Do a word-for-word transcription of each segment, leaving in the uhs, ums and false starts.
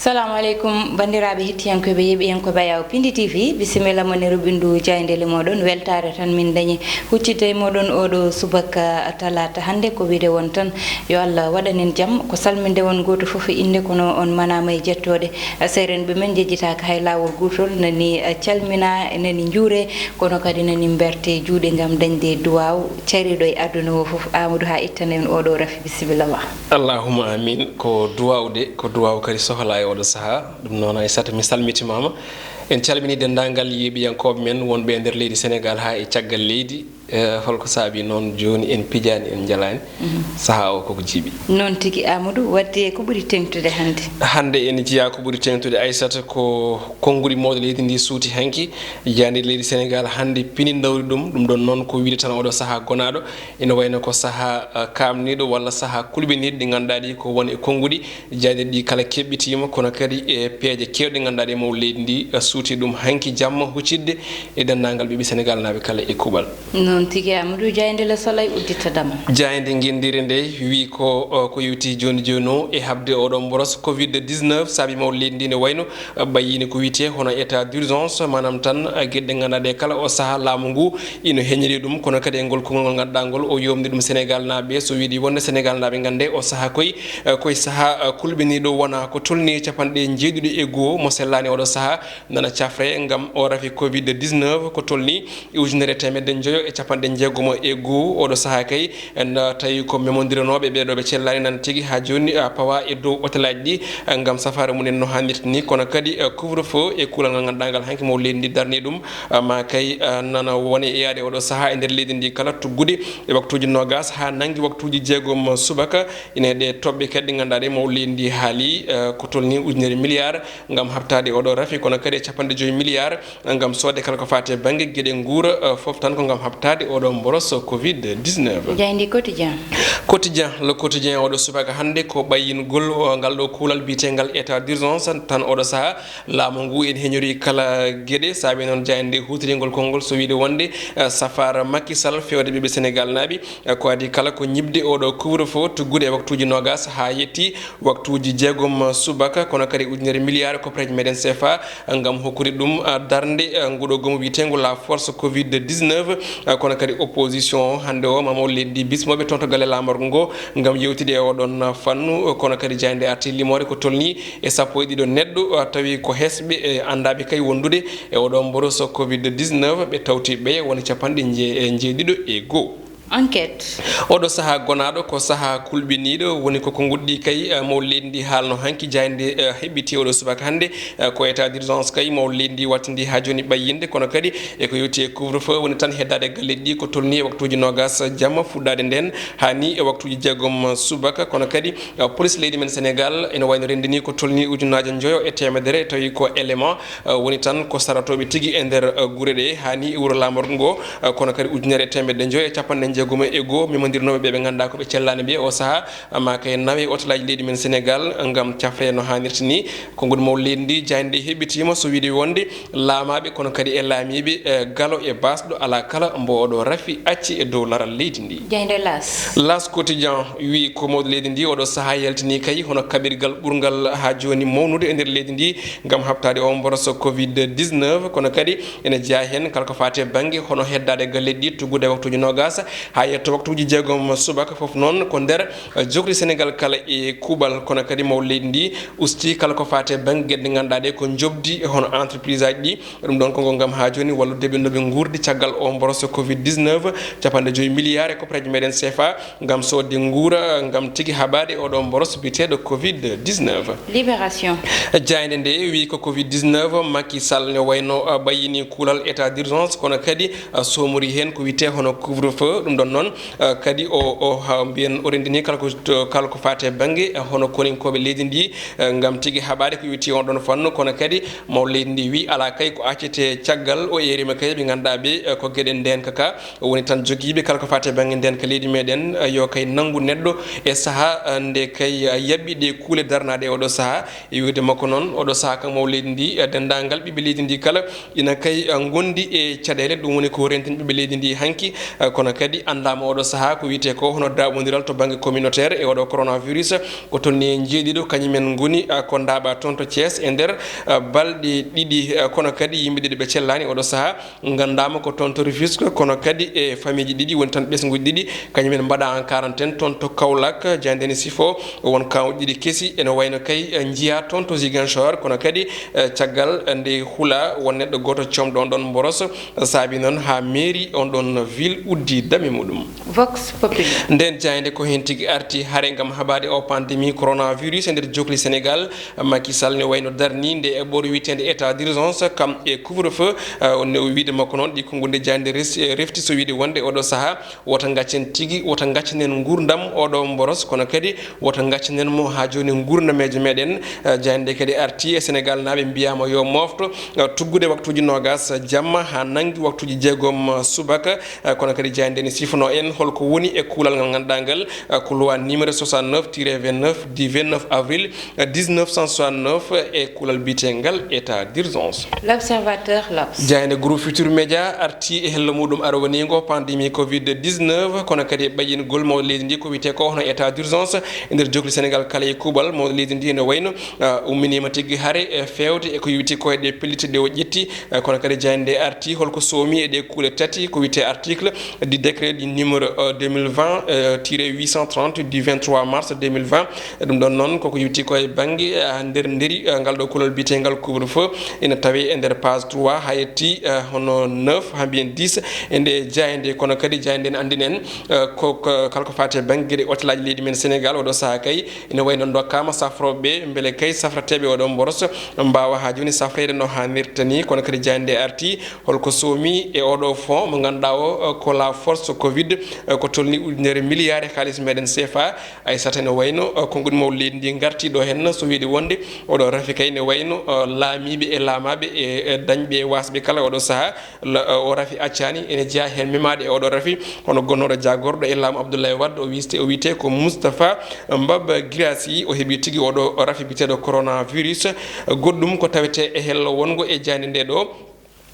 Assalamu aleykum, banndiraaɓe hettiyankooɓe, yeeɓiyankooɓe Ayaw Pindi T V, bisimilla mon e rubindu jaayndeele mooɗon. Weltaare tan min dañi huccitde e mooɗon oɗo subaka talaata hannde. Ko wiyde won tan yo Allah waɗan en jam. Ko salminde won gooto fof e innde, kono on manaama e jettooɗe. Seerenɓe men njejjitaaka hay laawol gootol, nani calmina, nani njuure, kono kadi nani mberte juuɗe ngam dañde duwaaw cariiɗo e aduna o fof. Amadou, haa ittana en oɗo rafi, bisimilla ma. Allahumma amin. Ko duwaaw de, ko duwaaw kadi sohla e oɗo sahaa. Ɗum noon, Aissata, mi salmitimaama. En calmini denndaangal yeeɓiyankooɓe men wonɓe e nder leydi Senegaal haa e caggal leydi. Eh, holko saabi noon jooni en pijaani, en njalaani? Mhm. Sahaa o koko jiiɓi. Noon tigi, Amadou, wadde ko ɓuri teeŋtude hannde? Hannde ene jeyaa ko ɓuri teeŋtude, Aissata, ko konnguɗi mawɗi leydi ndi suuti hanki, jaandi leydi Senegaal hannde pini ndawri ɗum. Ɗum ɗon noon ko wiyde tan oɗo sahaa gonaaɗo, ene wayno ko sahaa, eh, kaamniiɗo walla sahaa kulɓiniiɗo ɗi ngannduɗaa ɗi ko won e konnguɗi. Jaayndeeji ɗi kala keɓɓitiima, kono kadi e peeje keewɗe ngannduɗaa ɗe mawɗi leydi ndi, eh, suuti ɗum hanki jamma huccitde e denndaangal ɓiɓɓe Senegaalnaaɓe kala e kuuɓal. Noon tigi, Amadou, jaaynde Le Soleil udditta damal. Jaaynde ngenndire nde wi ko, eh, ko yowti jooni jooni o e haɓde oɗo mboros covid dix-neuf saabi mawɗi leydi ndi ne wayno, eh, ɓayyini ko wiyetee hono état d'urgence, maanaam tan, eh, geɗe ɗe ngannduɗaa ɗe kala o sahaa laamu ngu ino heñiri ɗum, kono kadi e ngol konngol ngol ngannduɗaa ngol o yomni ɗum Senegaalnaaɓe, so wiyde wonde Senegaalnaaɓe ngannde o sahaa koye, eh, koye sahaa, eh, kulɓiniiɗo wona ko tolni capanɗe jeeɗiɗi e goo mo sellaani oɗo sahaa nana cafre ngam o rafi covid dix-neuf ko tolni e ujunere e teemedde njoyo e capanɗe jeegomo e goo. Oɗo sahaa kay, en, eh, tawi ko memondiranooɓe ɓeɗo ɓe cellaani nan tigi haa jooni, eh, pawa e dow otelaaji ɗi, eh, ngam safaara mumen no haanirta ni, kono kadi, eh, couvre-feu e kuulal ngal ngannduɗaa ngal hanki mo leydi ndi darni ɗum, eh, ma kay, eh, nana wone e yaade oɗo sahaa e nder leydi ndi kala tuggude e waktuuji noogas haa nanngi waktuuji jeegom subaka. Ine ɗe toɓɓe kadi ɗe ngannduɗaa ɗe mawɗo leydi ndi haali, eh, ko tolni ujunere milliard ngam haɓtaade oɗo rafi, kono kadi e capanɗe joyi milliard ngam soodde kala ko faati e bannge geɗe nguura, eh, fof tan ko ngam haɓtaade oɗo mboros covid dix-neuf. Jaaynde Quotidien. Quotidien, Le Quotidien oɗo subaka hannde ko ɓayyingol, o, ngal ɗo kuulal biyeteengal état d'urgence tan oɗo sahaa. Laamu ngu ene heñori kala geɗe, saabi noon jaaynde huutoringol konngol so wiyde wonde, eh, safaara Macky Sall feewde ɓiɓɓe Senegaalnaaɓe, eh, ko adii kala ko ñiɓde oɗo couvre-feu tuggude e waktuuji noogas haa yetti waktuuji jeegom subaka, kono kadi ujunere milliard koppareeje meɗen C F A ngam hokkude ɗum, ah, darnde, ah, nguɗo goomu wiyeteengu La Force covid dix-neuf, ah, kono kadi opposition o hannde o, mamaw leydi ndi bismooɓe toon to galle laamorgo ngo ngam yewtide e oɗon fannu, kono kadi jaaynde arti limoore ko tolni e sappo e ɗiɗo neɗɗo, ah, tawi ko hesɓe e anndaaɓe kay wondude e oɗo mboros covid dix-neuf, ɓe tawti ɓe woni capanɗe nje-, e njeeɗiɗo e goo. Enquête. Oɗo sahaa gonaaɗo ko sahaa kulɓiniiɗo, woni ko ko nguɗɗi kay, eh, mawɗo leydi ndi haalno hanki jaaynde, eh, heɓɓiti oɗo subaka hannde, eh, ko état d'urgence kay mawɗo leydi ndi wattindi haa jooni ɓayyinde, kono kadi e ko yowti e couvre-feu woni tan heddaade galleeji ɗi ko tolni e waktuuji noogas jamma fuɗɗaade nden haa ni e waktuuji jeegom subaka, kono kadi, eh, police leydi men Sénégal ene wayno renndini ko tolni ujunnaaje njoyo e teemedere tawi ko élément eh, woni tan ko saratooɓe tigi e nder, eh, gure ɗe, haa ni e wuro laamorgo ngo, eh, kono kadi ujunere e teemedde njoyo e capanɗe jeegom e goo, memondirnooɓe ɓe ɓe ngannduɗaa ko ɓe cellaani ɓe o sahaa, eh, ma kay nawe e otelaaji leydi men Sénégal ngam cafre no haanirta ni. Konngol mawɗo leydi ndi, jaaynde nde heɓɓitiima so wiyde wonde laamaaɓe, kono kadi e laamiiɓe, eh, galo e baasɗo alaa kala mbo oɗo rafi acci e dow laral leydi ndi. Jaaynde L'As. L'As Quotidien wi ko mawɗo leydi ndi oɗo sahaa yaltini kay hono kaɓirgal ɓurngal haa jooni mawnude e nder leydi ndi, ngam haɓtaade o mboros covid dix-neuf, kono kadi ene jeyaa heen kala ko faati e bannge hono heddaade galleeji ɗi tuggude e waktuuji noogas haa yetto waktuuji jeegom subaka, fof noon ko nder, eh, jokri Sénégal kala e kuuɓal, kono kadi mawɗo leydi ndi usti kala ko faati e bannge geɗe ɗe ngannduɗaa ɗe ko njoɓdi hono entreprise aji ɗi. Ɗum ɗon ko ngol ngam haa jooni wallude ɓe no ɓe nguurdi caggal o mboros covid dix-neuf, capanɗe joyi milliard e koppareeje meɗen C F A, ngam soodde nguura, ngam tigi haɓaade oɗo mboros biyeteeɗo covid dix-neuf. Libération. Jaaynde nde wi ko covid dix-neuf, Macky Sall ne wayno, uh, ɓayyini kuulal état d'urgence, kono kadi, uh, somori heen ko wiyetee hono couvre-feu. Ɗum ɗon noon, uh, kadi o, o, ha mbiyen o renndini kala ko, kala ko faati e bannge, uh, hono koninkooɓe leydi ndi, uh, ngam tigi haɓaade ko yowiti on ɗon fannu, kono kadi mawɗo leydi ndi wi alaa kay ko accete caggal o eeriima kay ɓe ngannduɗaa ɓe, uh, ko geɗe ndeenka ka. Woni tan jogiiɓe kala ko faati e bannge ndeenka leydi meɗen, eh, yo kay nanngu neɗɗo e sahaa, eh, nde kay, eh, yaɓɓi ɗe kuule darnaaɗe e oɗo sahaa. E wiide makko noon, oɗo sahaa kam mawɗo leydi ndi, eh, denndaangal ɓiɓɓe leydi ndi kala ina kay, eh, ngondi e caɗeele. Ɗum woni ko rentini ɓiɓɓe leydi ndi hanki, eh, kono kadi Anndaama oɗo sahaa ko wiyetee ko hono daaɓondiral to bannge communautaire e oɗo coronavirus, ko tolni e njeeɗiɗo kañumen ngoni, ah, ko ndaaɓa toon to Thiès e nder, ah, balɗe ɗiɗi, ah, kono kadi yimɓe ɗiɗo ɓe cellaani oɗo sahaa nganndaama ko toon to Rufisque, kono kadi e famille ji ɗiɗi woni tan ɓesnguuji ɗiɗi kañumen mbaɗa en quarantaine toon to Kaolack. Jaaynde ne sifo won kaaw ɗiɗi kesi ene wayno kay, ah, njiyaa toon to Ziguinchor, kono kadi, ah, caggal nde hula won neɗɗo gooto comɗo on ɗon mboros, saabi noon haa mairie on ɗon ville uddi dame muɗum. Vox Populi. Nden jaaynde ko heen tigi arti hare ngam haɓaade o pandémie coronavirus e nder jokli Sénégal. Macky Sall ne wayno darnii nde eɓɓoore wiyeteende état d'urgence, kam e couvre-feu. Eh, on ne o wiide makko noon, ɗi konnguɗi nde jaaynde res-, eh, refti so wiide wonde oɗo sahaa wota ngaccen tigi, wota ngaccanen nguurndam oɗo mboros, kono kadi wota ngaccanen mo haa jooni nguurnameeje meɗen. Eh, jaaynde kadi arti e Sénégal naaɓe mbiyaama yo moofto, eh, tuggude waktuuji noogas jamma haa nanngi waktuuji jeegom subaka. Eh, kono kadi jaaynde ne sifono en holko woni e kuulal ngal ngannduɗaa ngal, eh, ko loi numéro soixante-neuf tiret vingt-neuf du vingt-neuf avril, eh, dix-neuf cent soixante-neuf e kuulal biyeteengal état d'urgence. L'Observateur, L'Obs. Jaaynde groupe Futur Média arti e hello muɗum arwaniingo pandémie covid dix-neuf, kono kadi e ɓayyingol mawɗo leydi ndi ko wiyetee ko hono état d'urgence e nder jokli Sénégal kala e kuuɓal mawɗo leydi ndi ene wayno, ah, umminiima tigi hare, eh, feewde e ko yowiti ko e ɗe pellitte ɗe o ƴetti, eh, kono kadi jaaynde nde arti holko soomi e ɗe kuule tati ko wiyetee article du décret du numéro, euh, deux mille vingt, euh, tiret huit cent trente du vingt-trois mars deux mille vingt. Ɗum ɗon noon koko yowiti ko e bannge, ah, nder nderi, ah, ngal ɗo kulol biyeteengal couvre-feu ina tawe e nder page trois haa yetti, ah, hono neuf haa mbiyen dix e nde jaaynde, kono kadi jaaynde ene anndina en, ah, ko, ko kala ko faati e bannge geɗe hôtelaaji leydi men Sénégal oɗo sahaa kay ina wayi no ndokkaama safrooɓe mbele kay safrateeɓe oɗo mboros mbaawa haa jooni safreede no haanirta ni, kono kadi jaaynde nde arti holko soomi e oɗo fonds mo ngannduɗaa o, eh, ko la force covid, eh, ko tolni ujunere milliard e kaalis meɗen C F A. Aysata ne wayno, eh, konnguɗi mawɗi leydi ndi ngarti ɗo heen so wiide wonde oɗo rafi kay ne wayno, eh, laamiiɓe e laamaaɓe e, e dañɓe e waasɓe kala oɗo sahaa. La, eh, o rafi accaani ene jeyaa heen memaade e oɗo rafi hono gonnooɗo jaagorɗo e laamu Abdoulaye Wade, o wiyte-, o wiyetee ko Moustapha Mbaba Guirassy, o heɓi tigi oɗo rafi biyeteeɗo coronavirus. Goɗɗum ko tawetee e hello wonngo e jaaynde nde ɗo.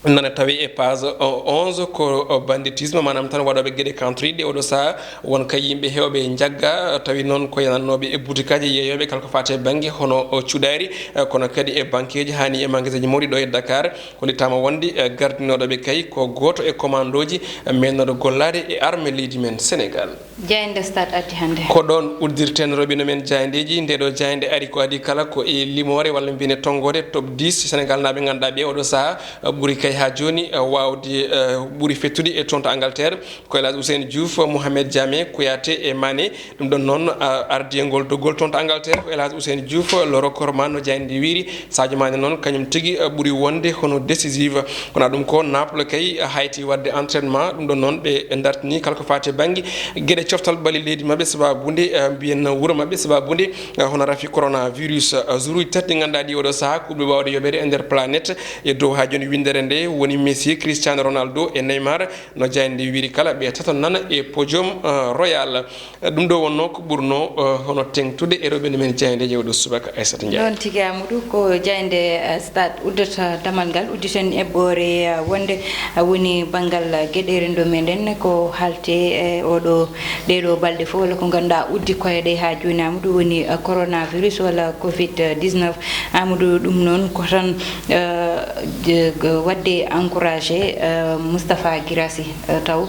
Nana tawi e page, o, onze ko, o, banditisme, maanaam tan waɗooɓe geɗe kantoriiɗe oɗo sahaa, won kay yimɓe heewɓe njagga, tawi noon ko yanannooɓe e butikaaji yeeyooɓe kala ko faati e bannge hono, o, cuɗaari, eh, kono kadi e bankeeji, haa ni e magasinji mawɗi ɗo e Dakar. Hollittaama wonde, eh, gardinooɗo ɓe kay ko gooto e commandooji, eh, meeɗnooɗo gollaade e arme leydi men Sénégal. Jaaynde Stade addi hannde. Ko ɗoon uddirten robinet men jaayndeeji. Nde ɗo jaaynde ari ko adii kala ko e limoore walla mbiyen e tonngoode top dix Sénégal naaɓe ngannduɗaa ɓe oɗo sahaa, eh, ɓuri kay haa jooni, eh, waawde, eh, ɓuri fettude e toon to Angleterre. Ko El Hadj Ousseynou Diouf, Mohamed Diame, Kouyaté e Mané. Ɗum ɗon noon, ah, ardii e ngol doggol toon to Angleterre ko El Hadj Ousseynou Diouf, le record man no jaaynde nde wiyri. Sadio Mané noon, kañum tigi, ah, ɓuri wonde hono décisive. Kono ɗum ko Naples kay, ah, hayti waɗde entraînement. Ɗum ɗon noon ɓe dartini kala ko faati e bannge geɗe coftal bali leydi maɓɓe, sabaabu nde, ah, mbiyen wuro maɓɓe, sabaabu nde, ah, hono rafi coronavirus. Ah, zuruuji tati ɗi ngannduɗaa ɗi oɗo sahaa ko ɓuri waawde yoɓeede e nder planète e dow haa jooni winndere nde woni Messi, Cristiano Ronaldo e Neymar. No jaaynde nde wiyri kala, ɓe tato nana e podium, eh, royal. Eh, ɗum ɗo wonnoo ko ɓurnoo, eh, hono teeŋtude e robinet men jaayndeeji oɗo subaka, Aissata Ndiaye. Noon tigi, Amadou, ko jaaynde, eh, Stade uddata damal ngal, udditen eɓɓoore, eh, wonde, eh, woni banngal, eh, geɗe renndo meɗen ko haalte, eh, oɗo, ɗee ɗo balɗe fof walla ko ngannduɗaa uddi koye ɗe haa jooni, Amadou, woni, eh, coronavirus walla covid dix-neuf. Amadou, ɗum noon ko tan, eh, je-, g-, waɗde encouragé, eh, Moustapha Guirassy, eh, taw,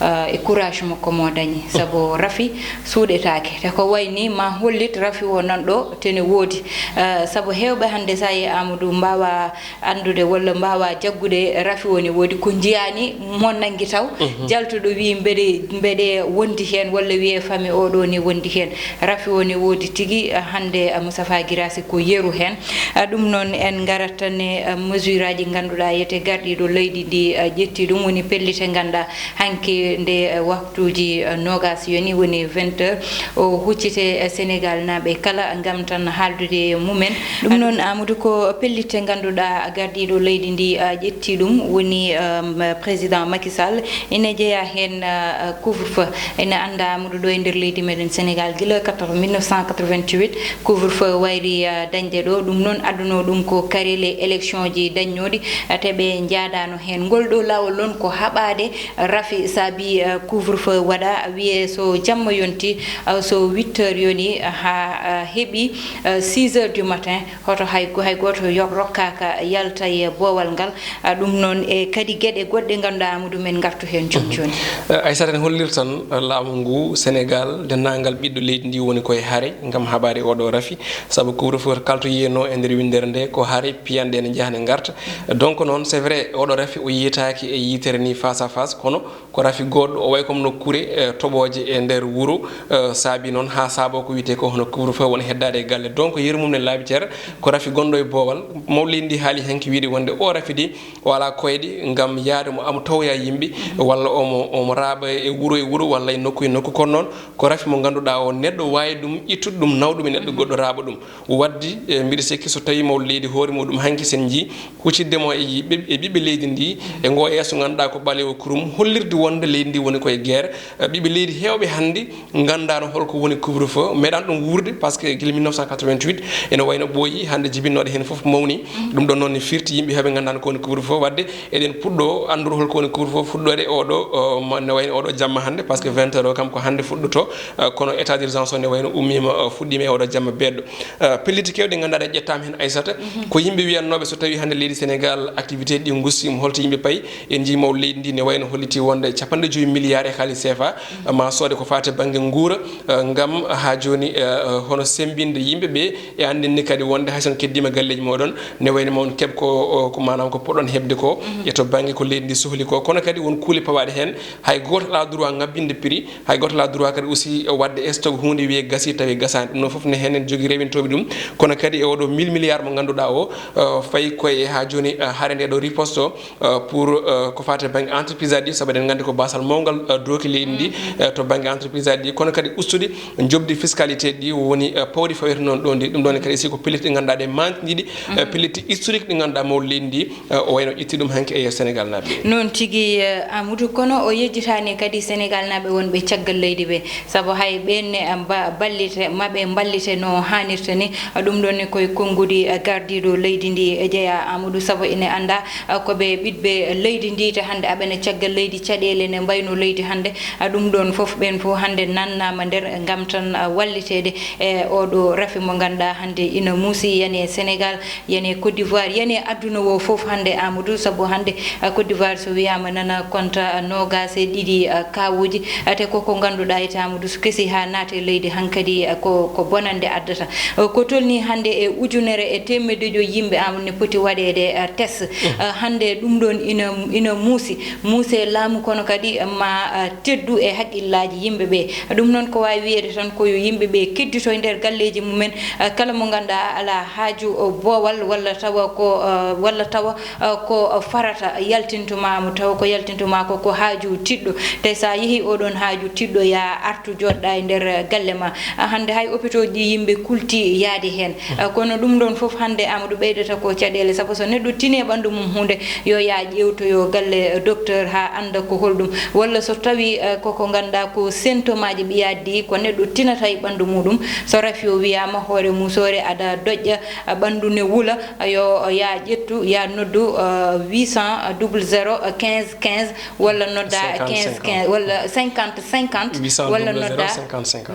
eh, e courage makko mo dañi, sabu rafi suuɗetaake. Te ko wayi ni ma hollit rafi o nan ɗo tene woodi. Eh, sabu heewɓe hannde sa yi Amadou mbaawa anndude walla mbaawa jaggude rafi o ne woodi ko njiyaani mo nanngi taw, mhm, jaltuɗo wiyi mbeɗe, mbeɗe wondi heen walla wiye fami oɗo ne wondi heen. Rafi o ne woodi tigi, eh, hannde, eh, Moustapha Guirassy ko yeru heen. Eh, ɗum noon en ngarat tan e, eh, mesure aji ngannduɗaa yete garɗiiɗo leydi ndi, eh, ƴetti ɗum woni pellite ngannduɗaa hanki nde, eh, waktuuji, eh, noogas yoni woni vingt heures o huccite, eh, Sénégal naaɓe kala ngam tan haaldude e mumen. Ɗum noon Amadou ko pellite ngannduɗaa garɗiiɗo leydi ndi, eh, ƴetti ɗum woni, eh, président Macky Sall. Ina jeyaa heen, ah, couvre-feu. Ina anndaa Amadou ɗo e nder leydi meɗen Sénégal gila quatre-, mille neuf cent quatre-vingt-huit, couvre-feu wayri, ah, dañde ɗo. Ɗum noon adduno ɗum ko karelle élection ji dañnooɗi, ah, te ɓe njaadaano heen. Ngol ɗo laawol noon ko haɓaade rafi saabi Wi, eh, couvre-feu waɗa, wiye so jamma yonti, eh, so huit heures yoni, eh, haa, eh, heɓi, eh, six heures du matin, hoto hay go-, hay gooto yo-, rokkaaka yalta e boowal ngal. Eh, ɗum noon e kadi geɗe goɗɗe ngannduɗaa Amadou men ngartu heen jooni jooni. Eh, Aissata, ne hollirta tan, eh, laamu ngu Sénégal, denndaangal ɓiɗɗo leydi ndi woni koye hare ngam haɓaade oɗo rafi, sabu couvre-feu kala to yiyenoo e nder winndere nde ko hare, piyanɗe ene njaha ne ngarta. Donc noon, c'est vrai, oɗo rafi o yiyetaake e yitere ni face à face, kono ko rafi goɗɗo, o wayi comme no kure, eh, toɓooje e nder wuro, eh, saabi noon haa saabo ko wiyetee ko hono couvre-feu woni heddaade e galle. Donc yeru mum ne laabi cer, ko rafi gonɗo e boowal. Mawɗo leydi ndi haali hanki wiide wonde o rafi de, o alaa koyɗe ngam yahde mo am tawya yimɓe, walla omo, omo raaɓa e wuro e wuro, walla e nokku e nokku. Kono noon ko rafi mo ngannduɗaa o neɗɗo waawi ɗum ittude ɗum, nawa ɗum e neɗɗo goɗɗo raaɓa ɗum. Waddi, e, mbiɗa sikki so tawii mawɗo leydi hoore muɗum hanki sen njii huccidde mo e ɓiɓ-, e ɓiɓɓe leydi ndi, e ngo yeeso ngannduɗaa ko ɓaleewo kurum, hollirde wonde leydi ndi woni koye guerre. E, ɓiɓɓe leydi heewɓe hannde nganndaano holko woni couvre-feu, meeɗaano ɗum wuurde, parce que gila mille neuf cent quatre-vingt-huit ene wayno ɓooyi, hannde jibinooɗo heen fof mawni. Ɗum ɗon noon ne firti yimɓe heewɓe nganndaano ko woni couvre-feu. Wadde eɗen puɗɗo anndude holko woni couvre-feu, fuɗɗoode oɗo, o, ma-, ne wayno oɗo jamma hannde, parce que vingt heures o kam ko hannde fuɗɗoto, eh, kono état d'urgence o ne wayno ummiima, eh, fuɗɗiima e oɗo jamma beeɗɗo. Eh, pelliti keewɗi ngannduɗaa ɗe ƴettaama heen, Aissata, ko yimɓe wiyannooɓe so tawii hannde leydi Sénégal activité ɗi ngustiima, holto yimɓe payi? En njii mawɗo leydi ndi ne wayno holliti wonde capanɗe joyi milliards e haalis C F A, eh, ma soode ko faati bannge nguura, eh, ngam haa jooni, eh, eh, hono semmbinde yimɓe ɓe, e anndinde kadi wonde hay so on keddiima galleeji mooɗon, ne wayno ma on keɓ ko, o, ko maanaam ko poɗɗon heɓde ko, e to bannge ko leydi ndi sohli ko. Kono kadi won kuule pawaaɗe heen, hay gooto alaa droit ŋabbinde prix, hay gooto alaa droit kadi aussi waɗde stock huunde wiyee gasii tawi gasaani. Ɗum noon fof ne heen en jogii rewintooɓe ɗum. Kono kadi e oɗo mille milliards mo ngannduɗaa o, eh, fayi koye haa jooni, eh, hare nde ɗo riposte o, eh, pour, eh, ko faati e bannge entreprise aji ɗi, sabu eɗen nganndi ko baasal mawngal, eh, dooki leydi ndi, eh, to bannge entreprise aji ɗi, kono kadi ustude njoɓdi fiscalité ɗi woni, eh, pawɗi fawete noon ɗo ndi. Ɗum ɗon ne kadi si ko pellitte ɗi ngannduɗaa ɗe mantindiiɗe, eh, pellitte historique ɗi ngannduɗaa mawɗo leydi ndi, eh, o wayno ƴetti ɗum hanki e Sénégal naaɓe. Noon tigi, eh, Amadou, kono o yejjitaani kadi Sénégal naaɓe wonɓe caggal leydi ɓe. Sabu hay ɓeen ne, eh, mba-, ballite, maɓe mballite no haanirta ni, eh, ɗum ɗon ne koye konnguɗi, eh, gardiiɗo leydi ndi, eh, jeyaa Amadou, sabu ene anndaa, eh, ko ɓe ɓiɓɓe leydi ndi, te hannde aɓe ne caggal leydi, caɗeele ne mbayno leydi hannde, eh, ɗum ɗon fof ɓeen fof hannde nannaama nder ngam tan, eh, walliteede e oɗo rafi mo ngannduɗaa hannde ina muusi, yani e Sénégal, yani e Côte d'Ivoire, yani e adduna o fof hannde, Amadou, sabu hannde, eh, Côte d'Ivoire so wiyaama nana konta, eh, noogaas e ɗiɗi, eh, kaawuuji, eh, te koko ngannduɗaa ete Amadou so kesi haa naata e leydi hankadi, eh, ko, ko bonannde addata. Eh, ko tolnii hannde e ujunere e teemedde joyi yimɓe Amadou ne poti waɗeede, eh, test. Eh, hannde ɗum ɗon ina, ina muusi, muuse laamu kono kadi ma, eh, teddu e haqqillaaji yimɓe ɓe. Ɗum noon ko waawi wiyeede tan ko yo yimɓe ɓe keddito e nder galleeji mumen, eh, kala mo ngannduɗaa alaa haaju, eh, boowal walla tawa ko, eh, walla tawa, eh, ko farata yaltintumaa mo, tawa ko yaltintumaa ko, ko haaju tiɗɗo. Te so a yehii oɗon haaju tiɗɗo, ya artu jooɗoɗaa e nder galle ma. Ah, hannde hay hôpitaux ɗi yimɓe kulti yaade heen. Ah, kono ɗum ɗon fof hannde Amadou ɓeydata ko caɗeele, sabu so neɗɗo tini e ɓanndu mum huunde, yo ya ƴeewtoyo galle docteur haa annda ko holɗum. Walla so tawii, eh, koko ngannduɗaa ko symptôme aji ɓiyaaddi, ko neɗɗo tinata e ɓanndu muɗum. So rafi o wiyaama hoore muusoore aɗa doƴƴa, eh, ɓanndu ne wula, yo ya ƴettu, ya noddu, eh, huit cent double zéro quinze quinze, walla nodda quinze quinze, walla cinquante cinquante, walla nodda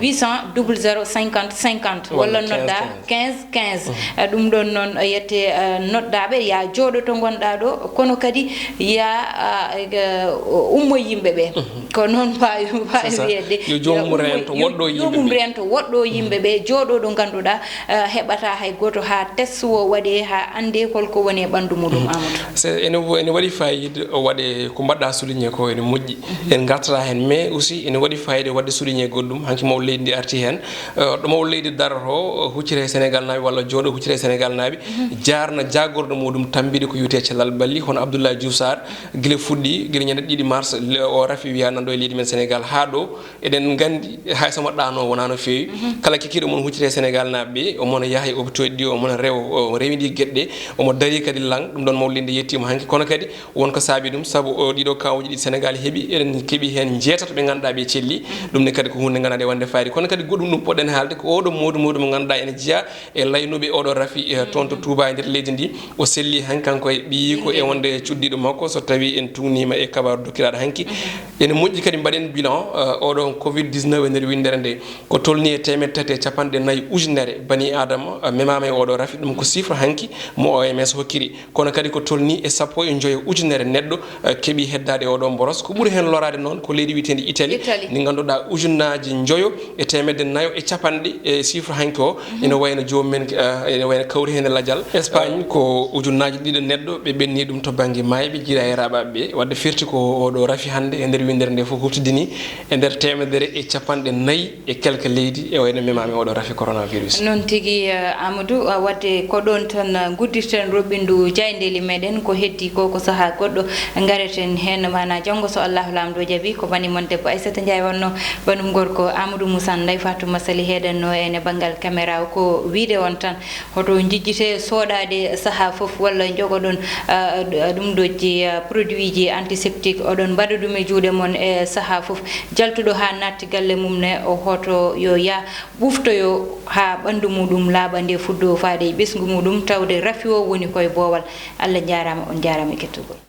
huit cent double zéro cinquante cinquante, walla nodda quinze quinze. Eh, ɗum ɗon noon, eh, yette, eh, noddaaɓe, ya jooɗo to ngonɗaa ɗo, kono kadi ya, ah, eh, ummo yimɓe ɓe. Ko noon mbaawi, mbaawi wiyeede. Yo joomum rento woɗɗo yimɓe ɓe. Joomum rento woɗɗo yimɓe ɓe, jooɗo ɗo ngannduɗaa, eh, heɓata hay gooto haa test o waɗee, haa anndee holko woni e ɓanndu muɗum, Amadou. C'est, ene wo-, ene waɗi fayida o waɗe ko mbaɗɗa souligné ko ene moƴƴi. En ngartata heen, mais aussi ene waɗi fayida waɗde souligné goɗɗum. Hanki mawɗo leydi ndi arti heen. Eh, ɗo mawɗo leydi darotoo, eh, huccita e Sénégal naaɓe walla jooɗo huccita e Sénégal naaɓe, jaarna jaagorɗo muɗum tambiɗo ko wiyetee cellal ɓalli, hono Abdoulaye Diouf Sarr, gila fuɗɗi, gila ñande ɗiɗi mars, le-, o rafi wiya nan ɗo e leydi men Sénégal haa ɗo, eɗen nganndi hay so mbaɗɗaano wonaa no feewi. Kala kikiiɗo mon huccita e Sénégal naaɓe ɓe, omo yaha e hôpitaux ɗi, omo rewa, o rewindii geɗe ɗe, omo darii kadi lan, ɗum ɗon mawɗo leydi ndi yettiima hanki. Kono kadi won ko saabi ɗum, sabu o ɗiɗo kaawuuji ɗi Sénégal heɓi, eɗen keɓi heen njeetato ɓe ngannduɗaa ɓe celli. Ɗum ne kadi ko huunde ngannduɗaa nde wonde fayida. Kono kadi goɗɗum ɗum poɗɗen haalde, ko oɗo mawɗo mawɗo mo ngannduɗaa ene jeyaa e laynuɓe oɗo rafi, eh, toon to Touba e nder leydi ndi. O selli hanki kanko e ɓiyiiko e wonde cuddiiɗo makko, so tawii en tuugniima e kabaaru dokkiraaɗo hanki. Ene moƴƴi kadi mbaɗen bilan, eh, oɗo covid dix-neuf e nder winndere nde. Ko tolni e teemedde tati e capanɗe nayi ujunere bani Adama, eh, memaama e oɗo rafi. Ɗum ko chiffre hanki mo O M S hokkiri. Kono kadi ko tolni e sappo e njoyo ujunere neɗɗo, eh, keɓi heddaade e oɗo mboros. Ko ɓuri heen loraade noon ko leydi wiyeteendi Italie. Italie. Ndi ngannduɗaa ujunnaaji njoyo e teemedde nayo e capanɗe e chiffre hanki o. Mhm. Ene wayno joomum en, eh, ene wayno kawri heen e lajal. Espagne ko ujunnaaji ɗiɗo neɗɗo ɓe ɓenni ɗum to bannge maayɓe, jiidaa e raɓaaɓe ɓe. Wadde firti ko oɗo rafi hannde e nder winndere nde fof huftidini e nder teemedere e capanɗe nayi e quelque leydi e wayno memaama e oɗo rafi coronavirus. Noon tigi, eh, Amadou, eh, wadde ko ɗoon tan, eh, nguddirten roɓɓindu jaayndeeli meɗen. Ko heddi ko, ko sahaa goɗɗo ngareten heen, maanaa janngo so Allahu Laamɗo jaɓi. Ko bani mon debbo Aissata Ndiaye wonno, banum gorko Amadou Moussa, Ndeye Fatou Massaly heeɗanno en e banngal caméra o. Ko wiide on tan, hoto njejjite soodade sahaa fof, walla njogoɗon, ah, ɗum ɗo ji, ah, produit ji antiseptique, oɗon mbaɗa ɗum e juuɗe mon e sahaa fof. Jaltuɗo haa naatti galle mum ne, o hoto yo yah ɓuftoyo haa ɓanndu muɗum laaɓa nde fuɗɗo faade e ɓesngu muɗum, tawde rafi o woni koye boowal. Allah njaaraama, on njaaraama e kettugol.